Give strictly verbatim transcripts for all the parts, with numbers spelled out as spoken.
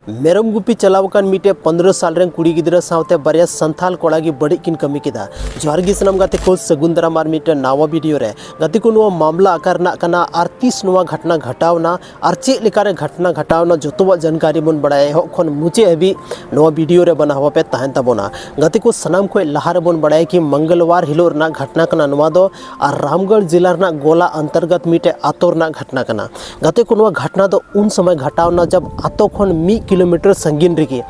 ᱢᱮᱨᱚᱢ ᱜᱩᱯᱤ ᱪᱟᱞᱟᱣ ᱟᱠᱟᱱ ᱢᱤᱫᱴᱮᱱ ᱯᱚᱱᱫᱽᱨᱚ ᱥᱟᱞ ᱨᱮᱱ ᱠᱩᱲᱤ ᱜᱤᱫᱽᱨᱟᱹ ᱥᱟᱶᱛᱮ ᱵᱟᱨᱭᱟ ᱥᱟᱱᱛᱟᱞ ᱠᱚᱲᱟ ᱜᱮ ᱵᱟᱹᱲᱤᱡ ᱠᱤᱱ ᱠᱟᱹᱢᱤ ᱠᱮᱫᱟ᱾ ᱡᱚᱦᱟᱨ ᱜᱮ ᱥᱟᱱᱟᱢ ᱜᱟᱛᱮ ᱠᱚ, ᱥᱟᱹᱜᱩᱱ ᱫᱟᱨᱟᱢ ᱟᱨ ᱢᱤᱫᱴᱮᱱ ᱱᱟᱣᱟ ᱵᱷᱤᱰᱤᱭᱳ ᱨᱮ᱾ ᱜᱟᱛᱮ ᱠᱚ, ᱱᱚᱣᱟ ᱢᱟᱢᱞᱟ ᱟᱠᱟ ᱨᱮᱱᱟᱜ ᱠᱟᱱᱟ ᱟᱨ ᱛᱤᱥ ᱱᱚᱣᱟ ᱜᱷᱚᱴᱱᱟ ᱜᱷᱟᱴᱟᱣ ᱮᱱᱟ ᱟᱨ ᱪᱮᱫ ᱞᱮᱠᱟᱨᱮ ᱜᱷᱚᱴᱱᱟ ᱜᱷᱟᱴᱟᱣ ᱮᱱᱟ, ᱡᱚᱛᱚᱣᱟᱜ ᱡᱟᱱᱠᱟᱨᱤ ᱵᱚᱱ ᱵᱟᱲᱟᱭᱟ᱾ ᱮᱦᱚᱵ ᱠᱷᱚᱱ ᱢᱩᱪᱟᱹᱫ ᱦᱟᱹᱵᱤᱡ ᱱᱚᱣᱟ ᱵᱷᱤᱰᱤᱭᱳ ᱨᱮ ᱵᱟᱱᱟ ᱦᱟᱯᱟ ᱯᱮ ᱛᱟᱦᱮᱱ ᱛᱟᱵᱚᱱᱟ᱾ ᱜᱟᱛᱮ ᱠᱚ, ᱥᱟᱱᱟᱢ ᱠᱷᱚᱱ ᱞᱟᱦᱟ ᱨᱮᱵᱚᱱ ᱵᱟᱲᱟᱭᱟ ᱠᱤ ᱢᱚᱝᱜᱚᱞᱣᱟᱨ ᱦᱤᱞᱳᱜ ᱨᱮᱱᱟᱜ ᱜᱷᱚᱴᱱᱟ ᱠᱟᱱᱟ ᱱᱚᱣᱟ ᱫᱚ, ᱟᱨ ᱨᱟᱢᱜᱚᱲ ᱡᱮᱞᱟ ᱨᱮᱱᱟᱜ ᱜᱳᱞᱟ ᱚᱱᱛᱚᱨᱜᱚᱛ ᱢᱤᱫᱴᱮᱡ ᱟᱛᱳ ᱨᱮᱱᱟᱜ ᱜᱷᱚᱴᱱᱟ ᱠᱟᱱᱟ᱾ ᱜᱟᱛᱮ ᱠᱚ, ᱱᱚᱣᱟ ᱜᱷᱚᱴᱱᱟ ᱫᱚ ᱩᱱ ᱥᱚᱢᱚᱭ ᱜᱷᱟᱴᱟᱣ ᱮᱱᱟ ᱡᱟᱵ ᱟᱛᱳ ᱠᱷᱚᱱ ᱢᱤᱫ ᱠᱤᱞᱳᱢᱤᱴᱟᱨ ᱥᱟᱺᱜᱤᱧ ᱨᱮᱜᱮ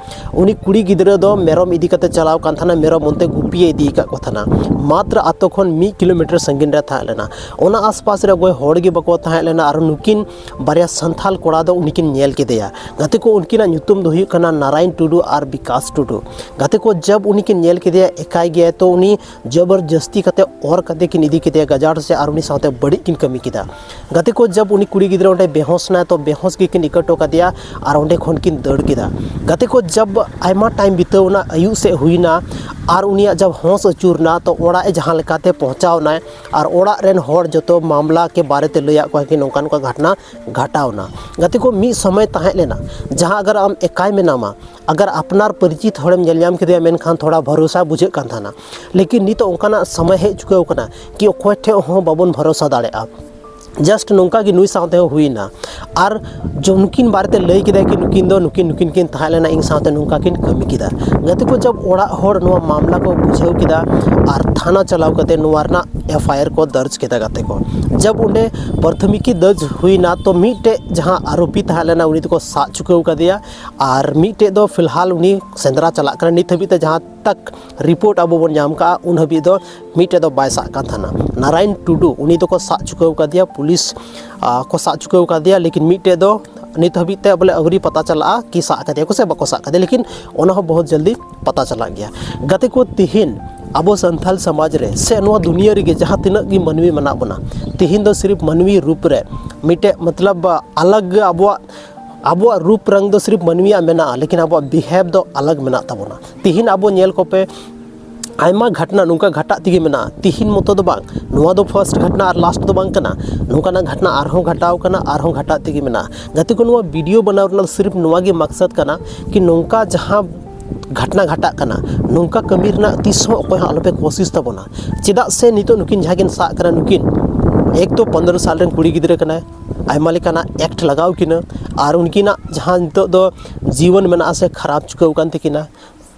ᱩᱱᱤ ᱠᱩᱲᱤ ᱜᱤᱫᱽᱨᱟᱹ ᱫᱚ ᱢᱮᱨᱚᱢ ᱤᱫᱤ ᱠᱟᱛᱮ ᱪᱟᱞᱟᱣ ᱠᱟᱱ ᱛᱟᱦᱮᱱᱟ, ᱢᱮᱨᱚᱢ ᱚᱱᱛᱮ ᱜᱩᱯᱤᱭᱮ ᱤᱫᱤ ᱟᱠᱟᱫ ᱠᱚ ᱛᱟᱦᱮᱱᱟ᱾ ᱢᱟᱛᱨᱚ ᱟᱛᱳ ᱠᱷᱚᱱ ᱢᱤᱫ ᱠᱤᱞᱳᱢᱤᱴᱟᱨ ᱥᱟᱺᱜᱤᱧ ᱨᱮ ᱛᱟᱦᱮᱸ ᱞᱮᱱᱟ᱾ ᱚᱱᱟ ᱟᱥᱯᱟᱥ ᱨᱮ ᱚᱠᱚᱭ ᱦᱚᱲ ᱜᱮ ᱵᱟᱠᱚ ᱛᱟᱦᱮᱸ ᱞᱮᱱᱟ ᱟᱨ ᱱᱩᱠᱤᱱ ᱵᱟᱨᱭᱟ ᱥᱟᱱᱛᱷᱟᱞ ᱠᱚᱲᱟ ᱫᱚ ᱩᱱᱤ ᱠᱤᱱ ᱧᱮᱞ ᱠᱮᱫᱮᱭᱟ᱾ ᱜᱟᱛᱮ ᱠᱚ, ᱩᱱᱠᱤᱱᱟᱜ ᱧᱩᱛᱩᱢ ᱫᱚ ᱦᱩᱭᱩᱜ ᱠᱟᱱᱟ ᱱᱟᱨᱟᱭᱚᱱ ᱴᱩᱰᱩ ᱟᱨ ᱵᱤᱠᱟᱥ ᱴᱩᱰᱩ᱾ ᱜᱟᱛᱮ ᱠᱚ, ᱡᱟᱵ ᱩᱱᱤ ᱠᱤᱱ ᱧᱮᱞ ᱠᱮᱫᱮᱭᱟ ᱮᱠᱟᱭ ᱜᱮᱭᱟᱭ, ᱛᱚ ᱩᱱᱤ ᱡᱚᱵᱚᱨᱡᱚᱥᱛᱤ ᱠᱟᱛᱮ ᱚᱨ ᱠᱟᱛᱮ ᱠᱤᱱ ᱤᱫᱤ ᱠᱮᱫᱮᱭᱟ ᱜᱟᱡᱟᱲ ᱥᱮ ᱟᱨ ᱩᱱᱤ ᱥᱟᱶᱛᱮ ᱵᱟᱹᱲᱤᱡ ᱠᱤᱱ ᱠᱟᱹᱢᱤ ᱠᱮᱫᱟ᱾ ᱜᱟᱛᱮ ᱠᱚ, ᱡᱟᱵ ᱩᱱᱤ ᱠᱩᱲᱤ ᱜᱤᱫᱽᱨᱟᱹ ᱚᱸᱰᱮ ᱵᱮᱦᱚᱥ ᱮᱱᱟᱭ, ᱛᱚ ᱵᱮᱦᱚᱥ ᱜᱮᱠᱤᱱ ᱤᱠᱟᱹ ᱦᱚᱴᱚ ᱠᱟᱫᱮᱭᱟ ᱟᱨ ᱚᱸᱰᱮ ᱠᱷᱚᱱ ᱠᱤᱱ ᱫᱟᱹᱲ ᱠᱮᱫᱟ᱾ ᱜᱟᱛᱮ ᱠᱚ, ᱡᱟᱵ ᱟᱭᱢᱟ ᱴᱟᱭᱤᱢ ᱵᱤᱛᱟᱹᱣ ᱮᱱᱟ, ᱟᱹᱭᱩᱵ ᱥᱮᱫ ᱦᱩᱭᱱᱟ ᱟᱨ ᱩᱱᱤᱭᱟᱜ ᱡᱟᱵ ᱦᱚᱸᱥ ᱟᱹᱪᱩᱨ ᱮᱱᱟ, ᱛᱚ ᱚᱲᱟᱜ ᱮ ᱡᱟᱦᱟᱸ ᱞᱮᱠᱟᱛᱮ ᱯᱚᱦᱪᱟᱣ ᱮᱱᱟᱭ ᱟᱨ ᱚᱲᱟᱜ ᱨᱮᱱ ᱦᱚᱲ ᱡᱚᱛᱚ ᱢᱟᱢᱞᱟ ᱠᱮ ᱵᱟᱨᱮ ᱛᱮ ᱞᱟᱹᱭᱟᱫ ᱠᱚᱣᱟ ᱠᱤ ᱱᱚᱝᱠᱟ ᱱᱚᱝᱠᱟ ᱜᱷᱚᱴᱱᱟ ᱜᱷᱟᱴᱟᱣ ᱮᱱᱟ᱾ ᱜᱟᱛᱮ ᱠᱚ, ᱢᱤᱫ ᱥᱚᱢᱚᱭ ᱛᱟᱦᱮᱸ ᱞᱮᱱᱟ ᱡᱟᱦᱟᱸ ᱟᱜᱟᱨ ᱟᱢ ᱮᱠᱟᱭ ᱢᱮᱱᱟᱢᱟ, ᱟᱜᱟᱨ ᱟᱯᱱᱟᱨ ᱯᱚᱨᱤᱪᱤᱛ ᱦᱚᱲᱮᱢ ᱧᱮᱞ ᱧᱟᱢ ᱠᱮᱫᱮᱭᱟ, ᱢᱮᱱᱠᱷᱟᱱ ᱛᱷᱚᱲᱟ ᱵᱷᱚᱨᱚᱥᱟ ᱵᱩᱡᱷᱟᱹᱜ ᱠᱟᱱ ᱛᱟᱦᱮᱱᱟ᱾ ᱞᱮᱠᱤᱱ ᱱᱤᱛᱚᱜ ᱚᱱᱠᱟᱱᱟᱜ ᱥᱚᱢᱚᱭ ᱦᱮᱡ ᱪᱩᱠᱟᱹᱣ ᱠᱟᱱᱟ ᱠᱤ ᱚᱠᱚᱭ ᱴᱷᱮᱡ ᱦᱚᱸ ᱵᱟᱵᱚᱱ ᱵᱷᱚᱨᱚᱥᱟ ᱫᱟᱲᱮᱭᱟᱜᱼᱟ᱾ ᱡᱟᱥᱴ ᱱᱚᱝᱠᱟ ᱜᱮ ᱱᱩᱭ ᱥᱟᱶᱛᱮ ᱦᱚᱸ ᱦᱩᱭᱱᱟ᱾ ᱟᱨ ᱡᱚ-, ᱱᱩᱠᱤᱱ ᱵᱟᱨᱮᱛᱮ ᱞᱟᱹᱭ ᱠᱮᱫᱟᱭ ᱠᱤ ᱱᱩᱠᱤᱱ ᱫᱚ ᱱᱩᱠᱤᱱ ᱱᱩᱠᱤᱱ ᱠᱤᱱ ᱛᱟᱦᱮᱸ ᱞᱮᱱᱟ, ᱤᱧ ᱥᱟᱶᱛᱮ ᱱᱚᱝᱠᱟ ᱠᱤᱱ ᱠᱟᱹᱢᱤ ᱠᱮᱫᱟ᱾ ᱜᱟᱛᱮ ᱠᱚ, ᱡᱟᱵ ᱚᱲᱟᱜ ᱦᱚᱲ ᱱᱚᱣᱟ ᱢᱟᱢᱞᱟ ᱠᱚ ᱵᱩᱡᱷᱟᱹᱣ ᱠᱮᱫᱟ ᱟᱨ ᱛᱷᱟᱱᱟ ᱪᱟᱞᱟᱣ ᱠᱟᱛᱮ ᱱᱚᱣᱟ ᱨᱮᱱᱟᱜ ᱮᱯᱷ ᱟᱭ ᱟᱨ ᱠᱚ ᱫᱟᱨᱡᱽ ᱠᱮᱫᱟ᱾ ᱜᱟᱛᱮ ᱠᱚ, ᱡᱟᱵ ᱚᱸᱰᱮ ᱯᱨᱟᱛᱷᱚᱢᱤᱠᱤ ᱫᱟᱨᱡᱽ ᱦᱩᱭᱱᱟ, ᱛᱚ ᱢᱤᱫᱴᱮᱡ ᱡᱟᱦᱟᱸ ᱟᱨᱳᱯᱤ ᱛᱟᱦᱮᱸ ᱞᱮᱱᱟ ᱩᱱᱤ ᱫᱚᱠᱚ ᱥᱟᱵ ᱪᱩᱠᱟᱹᱣ ᱠᱟᱫᱮᱭᱟ ᱟᱨ ᱢᱤᱫᱴᱮᱡ ᱫᱚ ᱯᱷᱤᱞᱦᱟᱞ ᱩᱱᱤ ᱥᱮᱸᱫᱽᱨᱟ ᱪᱟᱞᱟᱜ ᱠᱟᱱᱟ᱾ ᱱᱤᱛ ᱦᱟᱹᱵᱤᱡ ᱛᱮ ᱡᱟᱦᱟᱸ ᱛᱟᱠ ᱨᱤᱯᱳᱨᱴ ᱟᱵᱚ ᱵᱚᱱ ᱧᱟᱢ ᱠᱟᱜᱼᱟ, ᱩᱱ ᱦᱟᱹᱵᱤᱡ ᱫᱚ ᱢᱤᱫᱴᱮᱡ ᱫᱚ ᱵᱟᱭ ᱥᱟᱵ ᱠᱟᱱ ᱛᱟᱦᱮᱱᱟ᱾ ᱱᱟᱨᱟᱭᱚᱱ ᱴᱩᱰᱩ, ᱩᱱᱤ ᱫᱚᱠᱚ ᱥᱟᱵ ᱪᱩᱠᱟᱹᱣ ᱠᱟᱫᱮᱭᱟ, ᱯᱩᱞᱤᱥ, ᱟ, ᱠᱚ ᱥᱟᱵ ᱪᱩᱠᱟᱹᱣ ᱠᱟᱫᱮᱭᱟ, ᱞᱮᱠᱤᱱ ᱢᱤᱫᱴᱮᱡ ᱫᱚ ᱱᱤᱛ ᱦᱟᱹᱵᱤᱡ ᱛᱮ ᱵᱚᱞᱮ ᱟᱹᱣᱨᱤ ᱯᱟᱛᱟ ᱪᱟᱞᱟᱜᱼᱟ ᱠᱤ ᱥᱟᱵ ᱠᱟᱫᱮᱭᱟ ᱠᱚ ᱥᱮ ᱵᱟᱠᱚ ᱥᱟᱵ ᱠᱟᱫᱮᱭᱟ, ᱞᱮᱠᱤᱱ ᱚᱱᱟ ᱦᱚᱸ ᱵᱚᱦᱩᱛ ᱡᱚᱞᱫᱤ ᱯᱟᱛᱟ ᱪᱟᱞᱟᱜ ᱜᱮᱭᱟ᱾ ᱜᱟᱛᱮ ᱠᱚ, ᱛᱤᱦᱤᱧ ᱟᱵᱚ ᱥᱟᱱᱛᱟᱞ ᱥᱚᱢᱟᱡᱽ ᱨᱮ ᱥᱮ ᱱᱚᱣᱟ ᱫᱩᱱᱤᱭᱟᱹ ᱨᱮᱜᱮ ᱡᱟᱦᱟᱸ ᱛᱤᱱᱟᱹᱜ ᱜᱮ ᱢᱟᱹᱱᱢᱤ ᱢᱮᱱᱟᱜ ᱵᱚᱱᱟ, ᱛᱤᱦᱤᱧ ᱫᱚ ᱥᱤᱨᱤᱯ ᱢᱟᱹᱱᱢᱤ ᱨᱩᱯ ᱨᱮ ᱢᱤᱫᱴᱮᱡ ᱢᱚᱛᱞᱚᱵ ᱟᱞᱟᱜᱽ ᱟᱵᱚᱣᱟᱜ ᱟᱵᱚᱣᱟᱜ ᱨᱩᱯ ᱨᱟᱝ ᱫᱚ ᱥᱤᱨᱤᱯ ᱢᱟᱹᱱᱢᱤᱭᱟᱜ ᱢᱮᱱᱟᱜᱼᱟ, ᱞᱮᱠᱤᱱ ᱟᱵᱚᱣᱟᱜ ᱵᱤᱦᱮᱵᱽ ᱫᱚ ᱟᱞᱟᱜᱽ ᱢᱮᱱᱟᱜ ᱛᱟᱵᱚᱱᱟ᱾ ᱛᱤᱦᱤᱧ ᱟᱵᱚ ᱧᱮᱞ ᱠᱚᱯᱮ, ᱟᱭᱢᱟ ᱜᱷᱟᱴᱱᱟ ᱱᱚᱝᱠᱟ ᱜᱷᱟᱴᱟᱜ ᱛᱮᱜᱮ ᱢᱮᱱᱟᱜᱼᱟ᱾ ᱛᱤᱦᱤᱧ ᱢᱚᱛᱚ ᱫᱚ ᱵᱟᱝ, ᱱᱚᱣᱟ ᱫᱚ ᱯᱷᱟᱨᱥᱴ ᱜᱷᱟᱴᱱᱟ ᱟᱨ ᱞᱟᱥᱴ ᱫᱚ ᱵᱟᱝ ᱠᱟᱱᱟ᱾ ᱱᱚᱝᱠᱟᱱᱟᱜ ᱜᱷᱟᱴᱱᱟ ᱟᱨᱦᱚᱸ ᱜᱷᱟᱴᱟᱣ ᱠᱟᱱᱟ, ᱟᱨᱦᱚᱸ ᱜᱷᱟᱴᱟᱜ ᱛᱮᱜᱮ ᱢᱮᱱᱟᱜᱼᱟ᱾ ᱜᱟᱛᱮ ᱠᱚ, ᱱᱚᱣᱟ ᱵᱷᱤᱰᱤᱭᱳ ᱵᱮᱱᱟᱣ ᱨᱮᱱᱟᱜ ᱥᱤᱨᱯ ᱱᱚᱣᱟ ᱜᱮ ᱢᱟᱠᱥᱟᱫ ᱠᱟᱱᱟ ᱠᱤ ᱱᱚᱝᱠᱟ ᱡᱟᱦᱟᱸ ᱜᱷᱟᱴᱱᱟ ᱜᱷᱟᱴᱟᱜ ᱠᱟᱱᱟ, ᱱᱚᱝᱠᱟ ᱠᱟᱹᱢᱤ ᱨᱮᱱᱟᱜ ᱛᱤᱥ ᱦᱚᱸ ᱚᱠᱚᱭ ᱦᱚᱸ ᱟᱞᱚᱯᱮ ᱠᱳᱥᱤᱥ ᱛᱟᱵᱚᱱᱟ᱾ ᱪᱮᱫᱟᱜ ᱥᱮ ᱱᱤᱛᱚᱜ ᱱᱩᱠᱤᱱ ᱡᱟᱦᱟᱸ ᱠᱤᱱ ᱥᱟᱵ ᱠᱟᱱᱟ, ᱱᱩᱠᱤᱱ ᱮᱠ ᱛᱚ ᱯᱚᱱᱫᱽᱨᱚ ᱥᱟᱞ ᱨᱮᱱ ᱠᱩᱲᱤ ᱜᱤᱫᱽᱨᱟᱹ ᱠᱟᱱᱟᱭ, ᱟᱭᱢᱟ ᱞᱮᱠᱟᱱᱟᱜ ᱮᱠᱴ ᱞᱟᱜᱟᱣ ᱠᱤᱱᱟᱹ, ᱟᱨ ᱩᱱᱠᱤᱱᱟᱜ ᱡᱟᱦᱟᱸ ᱱᱤᱛᱚᱜ ᱫᱚ ᱡᱤᱭᱚᱱ ᱢᱮᱱᱟᱜᱼᱟ ᱥᱮ ᱠᱷᱟᱨᱟᱯ ᱪᱩᱠᱟᱹᱣ ᱠᱟᱱ ᱛᱟᱹᱠᱤᱱᱟ,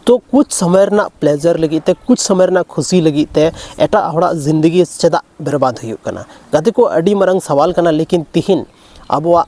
ᱛᱚ ᱠᱩᱪ ᱥᱚᱢᱚᱭ ᱨᱮᱱᱟᱜ ᱯᱞᱮᱡᱟᱨ ᱞᱟᱹᱜᱤᱫ ᱛᱮ, ᱠᱩᱪ ᱥᱚᱢᱚᱭ ᱨᱮᱱᱟᱜ ᱠᱷᱩᱥᱤ ᱞᱟᱹᱜᱤᱫ ᱛᱮ ᱮᱴᱟᱜ ᱦᱚᱲᱟᱜ ᱡᱤᱱᱫᱮᱜᱤ ᱪᱮᱫᱟᱜ ᱵᱮᱨᱵᱟᱫ ᱦᱩᱭᱩᱜ ᱠᱟᱱᱟ? ᱜᱟᱛᱮ ᱠᱚ, ᱟᱹᱰᱤ ᱢᱟᱨᱟᱝ ᱥᱟᱣᱟᱞ ᱠᱟᱱᱟ᱾ ᱞᱮᱠᱤᱱ ᱛᱤᱦᱤᱧ ᱟᱵᱚᱣᱟᱜ,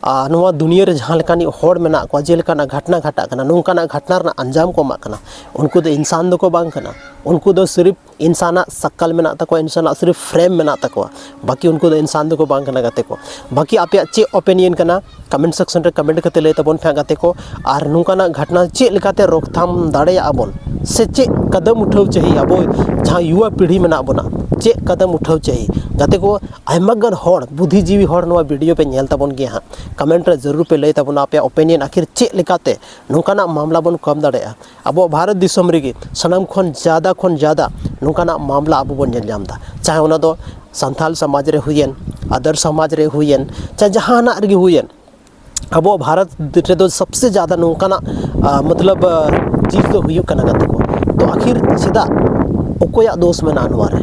ᱟ, ᱱᱚᱣᱟ ᱫᱩᱱᱤᱭᱟᱹ ᱨᱮ ᱡᱟᱦᱟᱸ ᱞᱮᱠᱟᱱᱤᱡ ᱦᱚᱲ ᱢᱮᱱᱟᱜ ᱠᱚᱣᱟ, ᱡᱮᱞᱮᱠᱟᱱᱟᱜ ᱜᱷᱟᱴᱱᱟ ᱜᱷᱟᱴᱟᱜ ᱠᱟᱱᱟ, ᱱᱚᱝᱠᱟᱱᱟᱜ ᱜᱷᱟᱴᱱᱟ ᱨᱮᱱᱟᱜ ᱟᱧᱡᱟᱢ ᱠᱚ ᱮᱢᱟᱜ ᱠᱟᱱᱟ, ᱩᱱᱠᱩ ᱫᱚ ᱤᱱᱥᱟᱱ ᱫᱚᱠᱚ ᱵᱟᱝ ᱠᱟᱱᱟ᱾ ᱩᱱᱠᱩ ᱫᱚ ᱥᱤᱨᱤᱯ ᱤᱱᱥᱟᱱᱟᱜ ᱥᱟᱠᱟᱞ ᱢᱮᱱᱟᱜ ᱛᱟᱠᱚᱣᱟ, ᱤᱱᱥᱟᱱᱟᱜ ᱥᱤᱨᱤᱯ ᱯᱷᱨᱮᱢ ᱢᱮᱱᱟᱜ ᱛᱟᱠᱚᱣᱟ, ᱵᱟᱹᱠᱤ ᱩᱱᱠᱩ ᱫᱚ ᱤᱱᱥᱟᱱ ᱫᱚᱠᱚ ᱵᱟᱝ ᱠᱟᱱᱟ᱾ ᱜᱟᱛᱮ ᱠᱚ, ᱵᱟᱹᱠᱤ ᱟᱯᱮᱭᱟᱜ ᱪᱮᱫ ᱚᱯᱤᱱᱤᱭᱚᱱ ᱠᱟᱱᱟ? ᱠᱚᱢᱮᱱᱴ ᱥᱮᱠᱥᱚᱱ ᱨᱮ ᱠᱚᱢᱮᱱᱴ ᱠᱟᱛᱮ ᱞᱟᱹᱭ ᱛᱟᱵᱚᱱ ᱯᱮ ᱦᱟᱸᱜ ᱜᱟᱛᱮ ᱠᱚ᱾ ᱟᱨ ᱱᱚᱝᱠᱟᱱᱟᱜ ᱜᱷᱟᱴᱱᱟ ᱪᱮᱫ ᱞᱮᱠᱟᱛᱮ ᱨᱳᱠᱛᱷᱟᱢ ᱫᱟᱲᱮᱭᱟᱜᱼᱟ ᱵᱚᱱ, ᱥᱮ ᱪᱮᱫ ᱠᱟᱫᱟᱢ ᱩᱴᱷᱟᱹᱣ ᱪᱟᱹᱦᱤ ᱟᱵᱚ ᱡᱟᱦᱟᱸ ᱭᱩᱣᱟ ᱯᱤᱲᱦᱤ ᱢᱮᱱᱟᱜ ᱵᱚᱱᱟ, ᱪᱮᱫ ᱠᱟᱫᱟᱢ ᱩᱴᱷᱟᱹᱣ ᱪᱟᱹᱦᱤ? ᱜᱟᱛᱮ ᱠᱚ, ᱟᱭᱢᱟ ᱜᱟᱱ ᱦᱚᱲ, ᱵᱩᱫᱷᱤᱡᱤᱵᱤ ᱦᱚᱲ ᱱᱚᱣᱟ ᱵᱷᱤᱰᱤᱭᱳ ᱯᱮ ᱧᱮᱞ ᱛᱟᱵᱚᱱ ᱜᱮᱭᱟ ᱦᱟᱸᱜ᱾ ᱠᱚᱢᱮᱱᱴ ᱨᱮ ᱡᱟᱹᱨᱩᱲ ᱯᱮ ᱞᱟᱹᱭ ᱛᱟᱵᱚᱱᱟ ᱟᱯᱮᱭᱟᱜ ᱚᱯᱤᱱᱤᱭᱚᱱ, ᱟᱹᱠᱷᱤᱨ ᱪᱮᱫ ᱞᱮᱠᱟᱛᱮ ᱱᱚᱝᱠᱟᱱᱟᱜ ᱢᱟᱢᱞᱟ ᱵᱚᱱ ᱠᱚᱢ ᱫᱟᱲᱮᱭᱟᱜᱼᱟ᱾ ᱟᱵᱚᱣᱟᱜ ᱵᱷᱟᱨᱚᱛ ᱫᱤᱥᱚᱢ ᱨᱮᱜᱮ ᱥᱟᱱᱟᱢ ᱠᱷᱚᱱ ᱡᱟᱫᱟ ᱠᱷᱚᱱ ᱡᱟᱫᱟ ᱱᱚᱝᱠᱟᱱᱟᱜ ᱢᱟᱢᱞᱟ ᱟᱵᱚ ᱵᱚᱱ ᱧᱮᱞ ᱧᱟᱢ ᱮᱫᱟ, ᱪᱟᱦᱮ ᱚᱱᱟ ᱫᱚ ᱥᱟᱱᱛᱟᱞ ᱥᱚᱢᱟᱡᱽ ᱨᱮ ᱦᱩᱭᱮᱱ, ᱟᱫᱟᱨ ᱥᱚᱢᱟᱡᱽ ᱨᱮ ᱦᱩᱭᱮᱱ, ᱪᱟᱦᱮ ᱡᱟᱦᱟᱱᱟᱜ ᱨᱮᱜᱮ ᱦᱩᱭᱮᱱ, ᱟᱵᱚᱣᱟᱜ ᱵᱷᱟᱨᱚᱛ ᱨᱮᱫᱚ ᱥᱚᱵᱥᱮ ᱡᱟᱫᱟ ᱱᱚᱝᱠᱟᱱᱟᱜ, ᱟ, ᱢᱚᱛᱞᱚᱵ, ᱟ, ᱪᱤᱡᱽ ᱫᱚ ᱦᱩᱭᱩᱜ ᱠᱟᱱᱟ ᱜᱟᱛᱮ ᱠᱚ᱾ ᱛᱚ ᱟᱹᱠᱷᱤᱨ ᱪᱮᱫᱟᱜ, ᱚᱠᱚᱭᱟᱜ ᱫᱳᱥ ᱢᱮᱱᱟᱜᱼᱟ ᱱᱚᱣᱟ ᱨᱮ?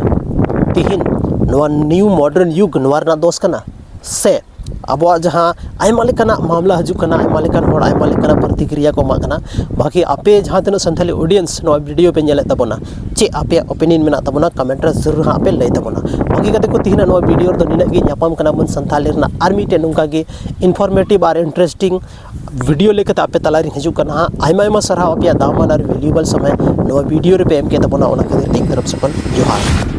ᱛᱤᱦᱤᱧ ᱱᱚᱣᱟ ᱱᱤᱭᱩ ᱢᱚᱰᱟᱨᱱ ᱭᱩᱜᱽ ᱱᱚᱣᱟ ᱨᱮᱱᱟᱜ ᱫᱳᱥ ᱠᱟᱱᱟ, ᱥᱮ ᱟᱵᱚᱣᱟᱜ ᱡᱟᱦᱟᱸ ᱟᱭᱢᱟ ᱞᱮᱠᱟᱱᱟᱜ ᱢᱟᱢᱞᱟ ᱦᱤᱡᱩᱜ ᱠᱟᱱᱟ, ᱟᱭᱢᱟ ᱞᱮᱠᱟᱱ ᱦᱚᱲ ᱟᱭᱢᱟ ᱞᱮᱠᱟᱱᱟᱜ ᱯᱨᱚᱛᱤᱠᱨᱤᱭᱟ ᱠᱚ ᱮᱢᱟᱜ ᱠᱟᱱᱟ, ᱵᱟᱹᱠᱤ ᱟᱯᱮ ᱡᱟᱦᱟᱸ ᱛᱤᱱᱟᱹᱜ ᱥᱟᱱᱛᱟᱲᱤ ᱚᱰᱤᱭᱮᱱᱥ ᱱᱚᱣᱟ ᱵᱷᱤᱰᱤᱭᱳ ᱯᱮ ᱧᱮᱞᱮᱫ ᱛᱟᱵᱚᱱᱟ, ᱪᱮᱫ ᱟᱯᱮᱭᱟᱜ ᱚᱯᱤᱱᱤᱭᱚᱱ ᱢᱮᱱᱟᱜ ᱛᱟᱵᱚᱱᱟ, ᱠᱚᱢᱮᱱᱴ ᱨᱮ ᱡᱟᱹᱨᱩᱲ ᱦᱟᱸᱜ ᱯᱮ ᱞᱟᱹᱭ ᱛᱟᱵᱚᱱᱟ᱾ ᱵᱟᱹᱠᱤ ᱜᱟᱛᱮ ᱠᱚ, ᱛᱤᱦᱤᱧᱟᱜ ᱱᱚᱣᱟ ᱵᱷᱤᱰᱤᱭᱳ ᱨᱮᱫᱚ ᱱᱤᱱᱟᱹᱜ ᱜᱮ᱾ ᱧᱟᱯᱟᱢ ᱠᱟᱱᱟ ᱵᱚᱱ ᱥᱟᱱᱛᱟᱲᱤ ᱨᱮᱱᱟᱜ ᱟᱨ ᱢᱤᱫᱴᱮᱱ ᱱᱚᱝᱠᱟ ᱜᱮ ᱤᱱᱯᱷᱚᱨᱢᱮᱴᱤᱵᱷ ᱟᱨ ᱤᱱᱴᱟᱨᱮᱥᱴᱤᱝ ᱵᱷᱤᱰᱤᱭᱳ ᱞᱮᱠᱟᱛᱮ ᱟᱯᱮ ᱛᱟᱞᱟᱨᱤᱧ ᱦᱤᱡᱩᱜ ᱠᱟᱱᱟ ᱦᱟᱸᱜ᱾ ᱟᱭᱢᱟ ᱟᱭᱢᱟ ᱥᱟᱨᱦᱟᱣ ᱟᱯᱮᱭᱟᱜ ᱫᱟᱢᱟᱱ ᱟᱨ ᱵᱷᱮᱞᱩᱭᱮᱵᱚᱞ ᱥᱚᱢᱚᱭ ᱱᱚᱣᱟ ᱵᱷᱤᱰᱤᱭᱳ ᱨᱮᱯᱮ ᱮᱢ ᱠᱮᱫ ᱛᱟᱵᱚᱱᱟ, ᱚᱱᱟ ᱠᱷᱟᱹᱛᱤᱨ ᱛᱮ ᱤᱧ ᱛᱚᱨᱚᱯ ᱥᱮᱫ ᱠᱷᱚᱱ ᱡᱚᱦᱟᱨ᱾